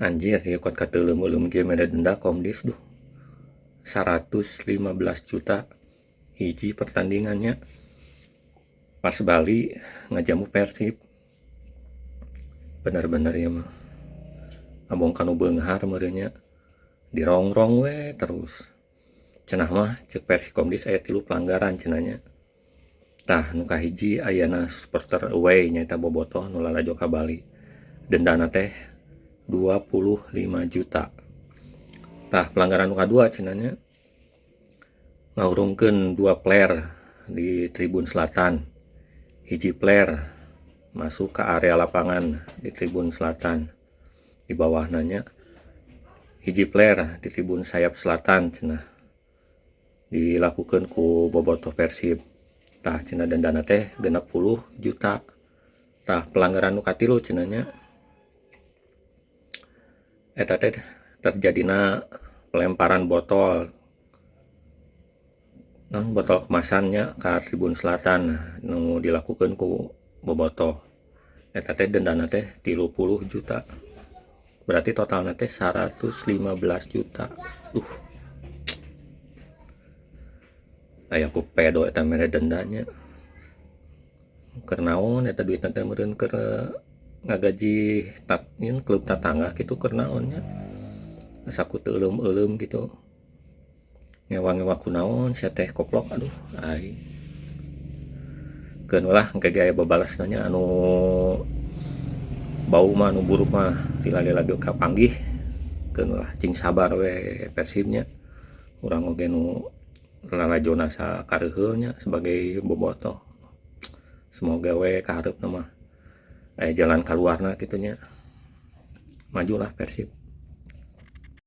Anjir ieu kuat kateuleum-euleum kieu mere denda Komdis duh. 115 juta hiji pertandingannya. Pas Bali ngajamu Persib. Bener-bener ieu mah. Abong kanu beunghar meureun nya. Dirongrong we terus. Cenah mah ceuk Persikomdis aya 3 pelanggaran cenah nya. Tah nu kahiji ayana supporter away nyaeta bobotoh nu lalajo ka Bali. Dendana teh 25 juta. Tah pelanggaran nu kadua cenah nya ngahurungkeun 2 flare di tribun selatan. Hiji flare masuk ke area lapangan di tribun selatan. Di bawahna nya hiji flare di tribun sayap selatan cenah dilakukeun ku bobotoh Persib. Tah cenah dendana teh 60 juta. Tah pelanggaran nu katilu cenah nya eta teh terjadina pelemparan botol non botol kemasannya ka tribun selatan nu dilakukeun ku bobotoh. Eta teh dendana teh 30 juta. Berarti totalna teh 115 juta. Duh. Aya ku pedo eta mere dendanya. Keur naon eta duitna teh meureun keur ngagaji klub tatangga kitu keur naon nya. Asa ku teu euleum-euleum kitu. Ngewa-ngewa kunaon sia teh koplok aduh aing. Keun lah engke ge aya babalasna nya anu bau mah anu buruk mah lila-lila ge kapanggih. Keun lah cing sabar we Persibnya. Urang oge nu lalajona sakareuheul nya sebagai bobotoh. Semoga we kahareupna mah aya jalan kaluarna kitu nya. Majulah Persib.